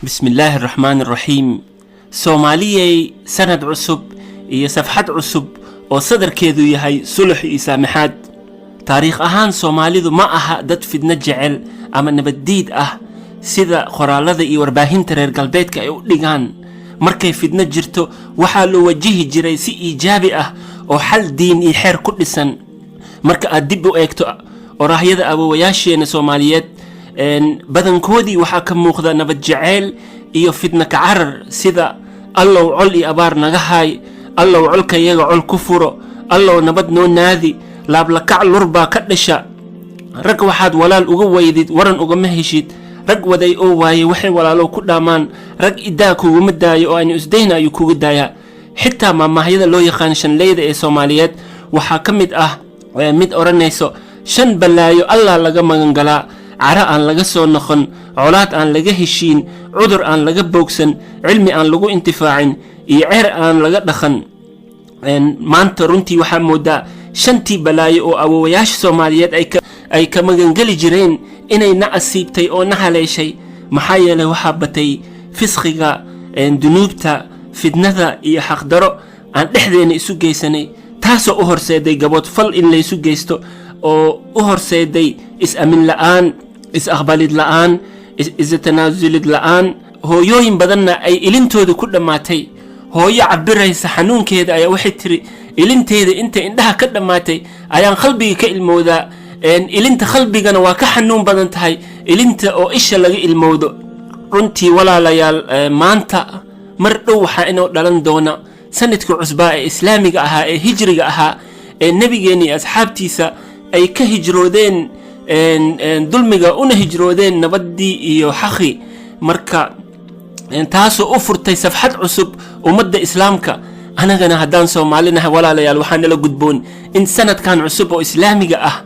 Bismi illaahi araxmaan araxiim. Soomaaliyey, sanad cusub iyo safxad cusub oo sadarkeedu yahay sulux iyo saamaxaad. Taariikh ahaan, Soomaalidu ma aha dad fidno jecel ama nabaddiid ah, sida qoraallada iyo warbaahinta reer galbeedka ay u dhigaan. Markay fidno jirto, waxaa loo wajihi jiray si iijaabi ah oo xal diin iyo xeer ku dhisan. Marka aad dib u eegto oraahyada awoowayaasheena Soomaaliyeed, badankoodii waxaa ka muuqda nabad jaceyl iyo fidna ka carar, sida "Allow col iyo abaar naga haay", "Allow colkayaga col ku furo", "Allow nabad noo naadi", "Laablakac lurbaa ka dhasha", "Rag waxaad walaal uga weydid waran ugama heshid", "Rag waday oo waayey waxay walaalow ku dhaamaan", "Rag idaa kuguma daayo oo aynu isdayna ayuu kugu daayaa". Xitaa maamaahyada loo yaqaan shanleyda ee Soomaaliyeed waxaa ka mid ah mid odhanayso: "Shan balaayo Allah laga magangalaa: caro aan laga soo noqon, colaad aan laga heshiin, cudur aan laga boogsan, cilmi aan lagu intifaacin iyo ceer aan laga dhaqan". Maanta runtii waxaa moodaa shantii balaayo oo awoowayaasha Soomaaliyeed ay ka magangeli jireen inay na asiibtay oo na haleeshay. Maxaa yeelay, waxaa batay fisqiga, dunuubta, fidnada iyo xaqdaro aan dhexdeena isu geysanay, taasoo u horseeday gaboodfal in laysu geysto, oo u horseeday is-amin la'aan, is-aqbalid la'aan, is-tanaasulid la'aan. Hooyooyin badanna ay ilintooda ku dhammaatay. Hooyo cabiraysa xanuunkeeda ayaa waxay tiri: "Ilinteeda intay indhaha ka dhammaatay ayaan qalbiga ka ilmowdaa. Ilinta qalbigana waa ka xanuun badan tahay ilinta oo isha laga ilmowdo." Runtii, walaalayaal, maanta mar dhow waxaa inoo dhalan doona sanadkii cusbaa ee Islaamiga ahaa, ee Hijriga ahaa, ee Nebigeenna iyo asxaabtiisa ay ka hijroodeen dulmiga una hijroodeen nabaddii iyo xaqi. Marka taasoo u furtay safxad cusub ummadda Islaamka. Anagana haddaan Soomaalinahay, walaalayaal, waxaa nala gudboon in sanadkan cusub oo Islaamiga ah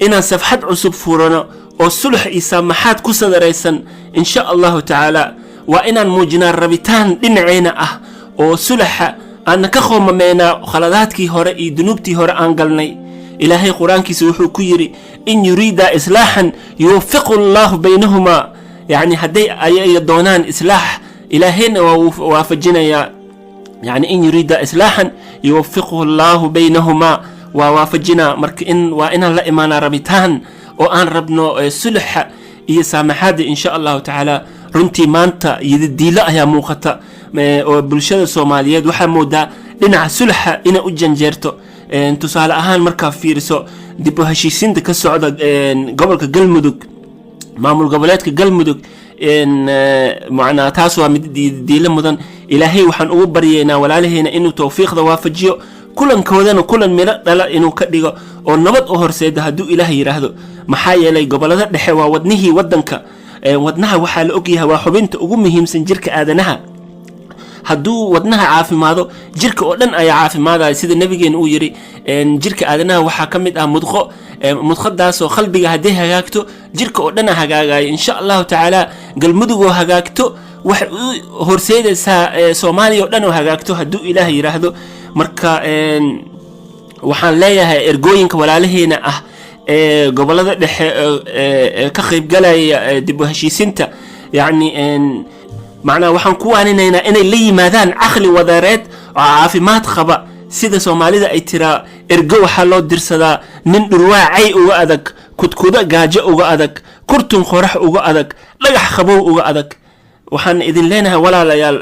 inaan safxad cusub furano oo sulx iyo saamaxaad ku sadaraysan, insha Allahu tacaala. Waa inaan muujinaa rabitaan dhinaceena ah oo sulaxa aana ka qoomameynaa khaladaadkii hore iyo dunuubtii hore aan galnay. Ilaahay Qur-aankiisa wuxuu ku yidhi: "In yuriida islaaxan yuwafiqu Allahu baynahumaa." Yacni, hadday ayaga doonaan islaax, Ilaahayna waa waafajinayaa. Yani, "In yuriida islaaxan yuwafiquhu Allahu baynahumaa", waa waafajinaa. Marka in waa inaan la imaanaa rabitaan oo aan rabno sulxa iyo saamaxaadda, insha Allahu tacaala. Runtii maanta yidadiilo ayaa muuqata oo bulshada Soomaaliyeed waxaa moodaa dhinaca sulxa inay u janjeerto. Tusaale ahaan, markaa fiiriso dib u heshiisiinta ka socda gobolka Galmudug, maamul goboleedka Galmudug, macnaa taas waa mid diilo mudan. Ilaahay waxaan ugu baryeynaa walaalaheena inuu towfiiqda waafajiyo, kulankoodana kulan midho dhala inuu ka dhigo oo nabad u horseedo, hadduu Ilaah yidhaahdo. Maxaa yeelay, gobolada dhexe waa wadnihii waddanka. Wadnaha waxaa la ogyahay waa xubinta ugu muhiimsan jirka aadanaha. Hadduu wadnaha caafimaado, jirka oo dhan ayaa caafimaadaya, sida Nabigeena uu yidhi: "Jirka aadanaha waxaa ka mid ah mudqo, mudqadaasoo qalbiga hadday hagaagto, jirka oo dhan a hagaagaya." Insha Allahu tacaala, Galmudugoo hagaagto waxay u horseedaysaa Soomaaliya oo dhan oo hagaagto, hadduu Ilaah yidhaahdo. Marka waxaan leeyahay ergooyinka walaalaheena ah ee gobolada dhexe ee ka qaybgalaya dib u heshiisinta, yacni, macnaha waxaan ku waaninaynaa inay la yimaadaan caqli wadareed oo caafimaad qaba. Sida Soomaalida ay tiraa: "Ergo waxaa loo dirsadaa nin dhurwaa cay uga adag, kudkuda gaajo uga adag, kurtun qorax uga adag, dhagax qabow uga adag." Waxaan idin leenahay, walaalayaal,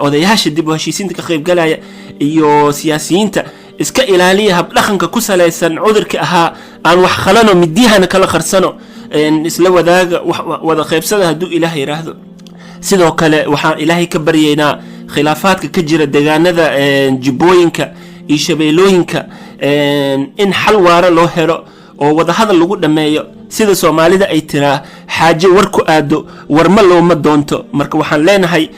odayaasha dib u heshiisiinta ka qaybgalaya iyo siyaasiyiinta, iska ilaaliya habdhaqanka ku salaysan cudurka ahaa "aan wax khalano, midiyahana kala qarsano". Isla wadaaga, wada qaybsada, hadduu Ilaah yidhaahdo. Sidoo kale, waxaan Ilaahay ka baryaynaa khilaafaadka ka jira deegaanada Jubbooyinka iyo Shabeellooyinka in xal waara loo helo oo wadahadal lagu dhammeeyo. Sida Soomaalida ay tiraa: "Xaajo war ku aado warma looma doonto." Marka waxaan leenahay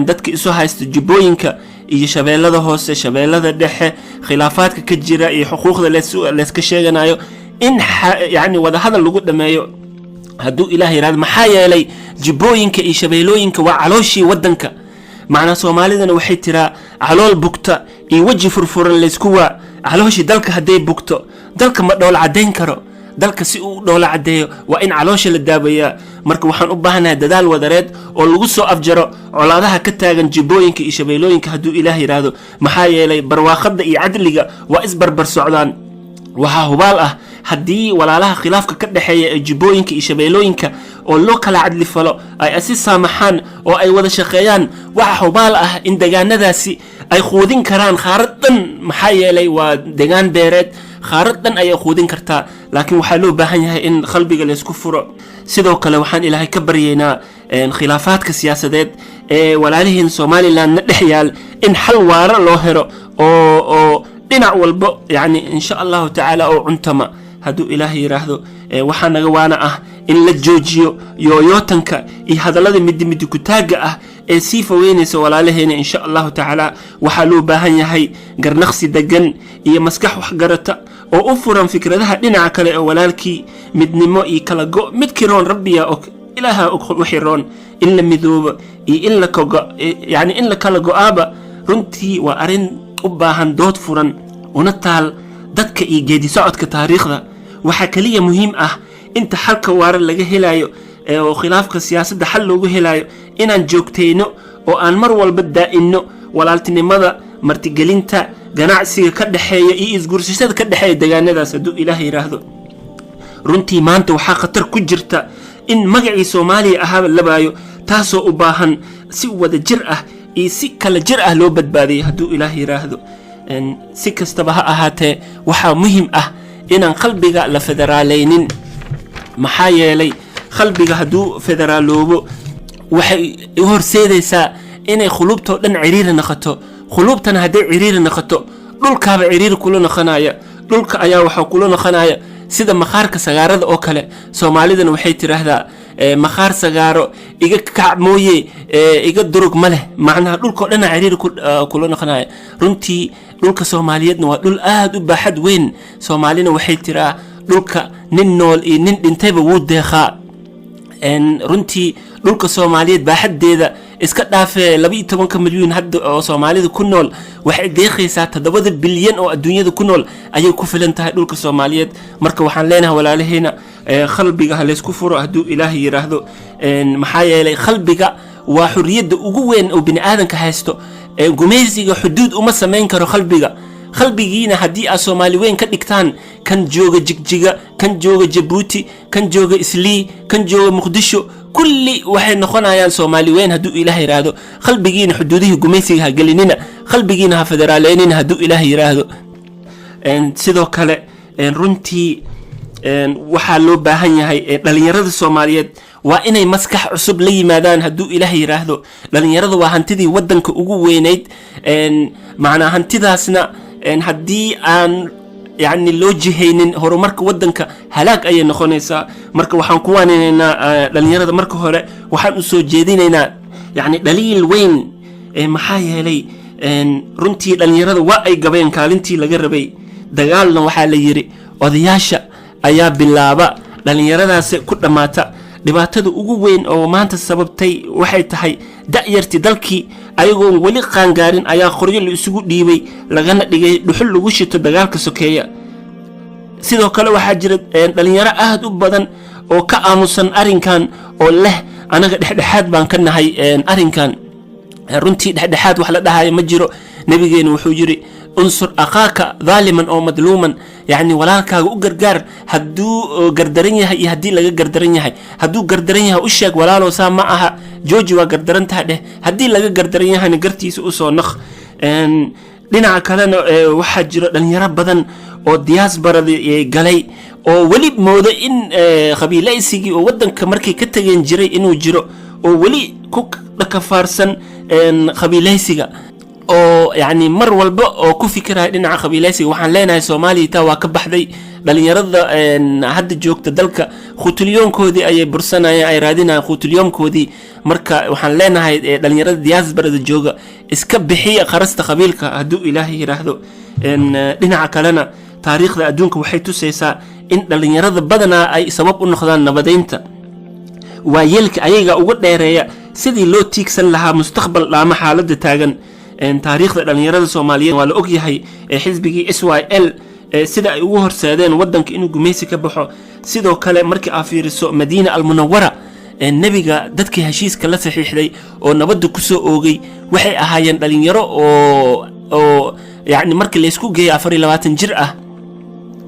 dadka isu haysta Jubbooyinka iyo Shabeellada Hoose, Shabeellada Dhexe, khilaafaadka ka jira iyo xuquuqda layska sheeganayo, in yacni wadahadal lagu dhammeeyo, hadduu Ilaah yidhahdo. Maxaa yeelay, Jubbooyinka iyo Shabeellooyinka waa calooshii waddanka. Macnaa, Soomaalidana waxay tiraa: "Calool bugta iyo weji furfuran laysku waa." Calooshii dalka hadday bugto, dalka ma dhool caddayn karo. Dalka si uu u dhoola caddeeyo waa in caloosha la daaweeyaa. Marka waxaan u baahanahay dadaal wadareed oo lagu soo afjaro colaadaha ka taagan Jibbooyinka iyo Shabeellooyinka, hadduu Ilaah yidhaahdo, maxaa yeelay barwaaqada iyo cadliga waa isbarbar socdaan. Waxaa hubaal ah haddii walaalaha khilaafka ka dhexeeya ee Jibbooyinka iyo Shabeellooyinka oo loo kala cadli falo ay asi saamaxaan oo ay wada shaqeeyaan, waxaa hubaal ah in degaanadaasi ay quudin karaan khaarad dhan, maxaa yeelay waa degaan beereed, khaarad dhan ayay quudin kartaa. Laakiin waxaa loo baahan yahay in qalbiga laysku furo. Sidoo kale waxaan Ilaahay ka baryaynaa khilaafaadka siyaasadeed ee walaalihiin Somalilandna dhex yaal in xal waara loo helo oo dhinac walbo, yacni, insha Allahu tacaala, oo cuntama, hadduu Ilaah yidhaahdo. Waxaa naga waana ah in la joojiyo yooyootanka iyo hadallada midi midi kutaagga ah ee sii fogeynaysa walaalaheena, insha Allahu tacaala. Waxaa loo baahan yahay garnaqsi degan iyo maskax waxgarata oo u furan fikradaha dhinaca kale oo walaalkii. Midnimo iyo kala go midkii roon Rabbiyaa og, Ilaaha og wixii roon. In la midoobo iyo in la kogo, yacni in la kala go-aaba, runtii waa arrin u baahan dood furan una taal dadka iyo geedi socodka taariikhda. Waxaa keliya muhiim ah inta xalka waara laga helayo oo khilaafka siyaasadda xal loogu helayo inaan joogtayno oo aan mar walba daa'inno walaaltinimada, martigelinta, ganacsiga ka dhexeeya iyo isguursashada ka dhexeeya degaanadaas, hadduu Ilaah yidhaahdo. Runtii maanta waxaa khatar ku jirta in magacii Soomaaliya ahaaba labaayo, taasoo u baahan si wada jir ah iyo si kala jir ah loo badbaadiyay, hadduu Ilaah yidhaahdo. Si kastaba ha ahaatee, waxaa muhiim ah inaan qalbiga la federaaleynin, maxaa yeelay qalbiga hadduu federaaloobo waxay u horseedaysaa inay khuluubtoo dhan ciriiri noqoto. Khuluubtana hadday ciriiri noqoto, dhulkaaba ciriiri kula noqonaya. Dhulka ayaa waxaa kula noqonaya sida maqaarka sagaarada oo kale. Soomaalidana waxay tiraahdaa, "Maqaar sagaaro iga kac mooye iga durug ma leh." Macnaha dhulkao dhana ciriiri kula noqonaya. Runtii dhulka Soomaaliyeedna waa dhul aada u baaxad weyn. Soomaalina waxay tiraa, "Dhulka nin nool iyo nin dhintayba wuu deeqaa." Runtii dhulka Soomaaliyeed baaxaddeeda iska dhaafee 12-ka milyuun hadda oo Soomaalida ku nool, waxay deeqaysaa 7-da bilyan oo adduunyada ku nool ayay ku filan tahay dhulka Soomaaliyeed. Marka waxaan leenahay walaalaheena, qalbiga ha laysku furo, hadduu Ilaahay yidhaahdo, maxaa yeelay qalbiga waa xuriyadda ugu weyn oo bini aadanka haysto. Gumaysiga xuduud uma samayn karo qalbiga. Qalbigiina haddii aad Soomaali weyn ka dhigtaan, kan jooga Jigjiga, kan jooga Jabuuti, kan jooga Islii, kan jooga Muqdisho, kulli waxay noqonayaan Soomaali weyn, hadduu Ilaah yidhaahdo. Qalbigiina xuduudihii gumaysiga ha gelinina, qalbigiina ha federaaleynina, hadduu Ilaah yidhaahdo. Sidoo kale runtii waxaa loo baahan yahay dhalinyarada Soomaaliyeed waa inay maskax cusub la yimaadaan, hadduu Ilaah yidhaahdo. Dhalinyarada waa hantidii waddanka ugu weynayd. Macnaa hantidaasna haddii aan, yacni, loo jihaynin horumarka waddanka, halaag ayay noqonaysaa. Marka waxaan ku waaninaynaa dhalinyarada, marka hore waxaan u soo jeedinaynaa, yacni, dhaliil weyn, maxaa yeelay runtii dhalinyarada waa ay gabeen kaalintii laga rabay. Dagaalna waxaa la yidhi odayaasha ayaa bilaaba, dhalinyaradaasi ku dhammaata. Dhibaatada ugu weyn oo maanta sababtay waxay tahay da'yartii dalkii ayagoon weli qaangaarin ayaa qoryo la isugu dhiibay, lagana dhigay dhuxul lagu shito dagaalka sokeeya. Sidoo kale waxaa jira dhalinyaro aada u badan oo ka aamusan arrinkan oo leh, "Anaga dhexdhexaad baan ka nahay arrinkan." Runtii dhexdhexaad wax la dhahayo ma jiro. Nabigeenu wuxuu yidhi, "Unsur akhaaka daaliman oo madluuman," yacni walaalkaaga u gargaar hadduu gardaran yahay iyo haddii laga gardaran yahay. Hadduu gardaran yahay u sheeg, "Walaalow, saa ma aha, jooji, waa gardaran tahay," dheh. Haddii laga gardaran yahayna gartiisa usoo naq. Dhinaca kalena waxaa jiro dhalinyaro badan oo diasporada galay oo weli moodo in qabiilaysigii oo waddanka markay ka tageen jiray inuu jiro, oo weli ku dhakafaarsan qabiilaysiga, oo yacni mar walba oo ku fikiraya dhinaca qabiilaysiga. Waxaan leenahay Soomaaliya taa waa ka baxday. Dhalinyarada hadda joogta dalka quutulyoonkoodii ayay bursanayaan, ay raadinayaan quutulyoonkoodii. Marka waxaan leenahay dhalinyarada diasporada jooga, iska bixiya qarasta qabiilka, hadduu Ilaahay yidhaahdo. Dhinaca kalena taariikhda adduunka waxay tusaysaa in dhalinyarada badanaa ay sabab u noqdaan nabadeynta. Waayeelka ayaga uga dheereeya sidii loo tiigsan lahaa mustaqbal dhaama xaaladda taagan. Taariikhda dhalinyarada Soomaaliyeed waa la ogyahay, xisbigii SYL. Sida ay ugu horseedeen waddanka inuu gumaysi ka baxo. Sidoo kale, markii aa fiiriso Madiina Almunawara, nebiga dadkii heshiiska la saxiixday oo nabadda kusoo oogay waxay ahaayeen dhalinyaro oo yacni markii laysku geeyo 24 jir ah.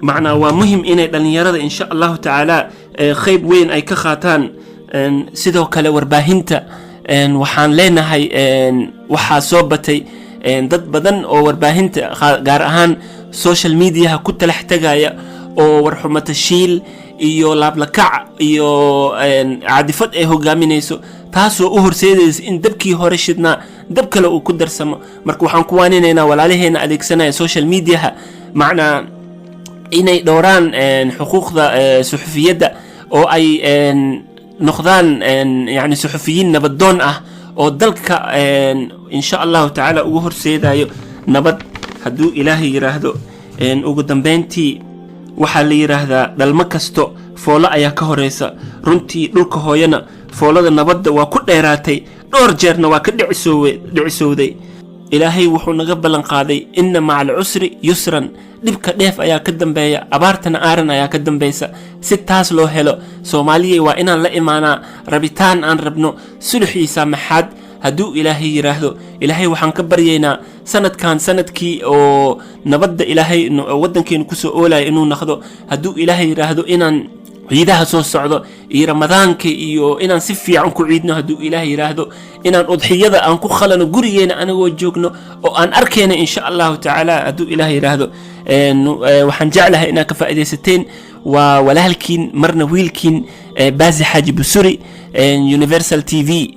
Macnaa, waa muhim inay dhalinyarada, insha Allahu tacaala, qayb weyn ay ka qaataan. Sidoo kale warbaahinta waxaan leenahay, waxaa soo batay dad badan oo warbaahinta, gaar ahaan social mediaha, ku talax tegaya oo warxumatashiil iyo laablakac iyo caadifad ay hogaaminayso, taasoo u horseedaysa in dabkii hore shidnaa dab kale uu ku darsamo. Marka waxaan ku waaninaynaa walaalaheena adeegsanaya social mediaha, macnaa, inay dhowraan xuquuqda suxufiyadda oo ay noqdaan yani suxufiyiin nabadoon ah oo dalka, insha Allahu tacaala, ugu horseedayo nabad, hadduu Ilaahay yidhaahdo. Ugu dambeyntii, waxaa la yidhaahdaa dhalmo kasto foolo ayaa ka horeysa. Runtii dhulka hooyana foolada nabadda waa ku dheeraatay, dhowr jeerna waa ka dhicisowday. Ilaahay wuxuu naga ballan qaaday: "Inna maca alcusri yusran." Dhibka dheef ayaa ka dambeeya, abaartana aaran ayaa ka dambeysa. Si taas loo helo, Soomaaliyay, waa inaan la imaanaa rabitaan aan rabno sulux iyo saamaxaad, hadduu Ilaahay yidhaahdo. Ilaahay waxaan ka baryaynaa sanadkan sanadkii oo nabadda Ilaahay waddankeenu kusoo oolaya inuu noqdo, hadduu Ilaahay yidhaahdo, inaan ciidaha soo socdo iyo Ramadaanka iyo inaan si fiican ku ciidno, hadduu Ilaahay yidhaahdo, inaan udxiyada aan ku khalano gurigeena anagoo joogno oo aan arkayna, insha Allahu tacaala, hadduu Ilaahay yidhaahdo. Waxaan jeclahay inaad ka faa'iidaysateen. Waa walaalkiin, marna wiilkiin, Baasi Xaaji Busuri, Universal TV.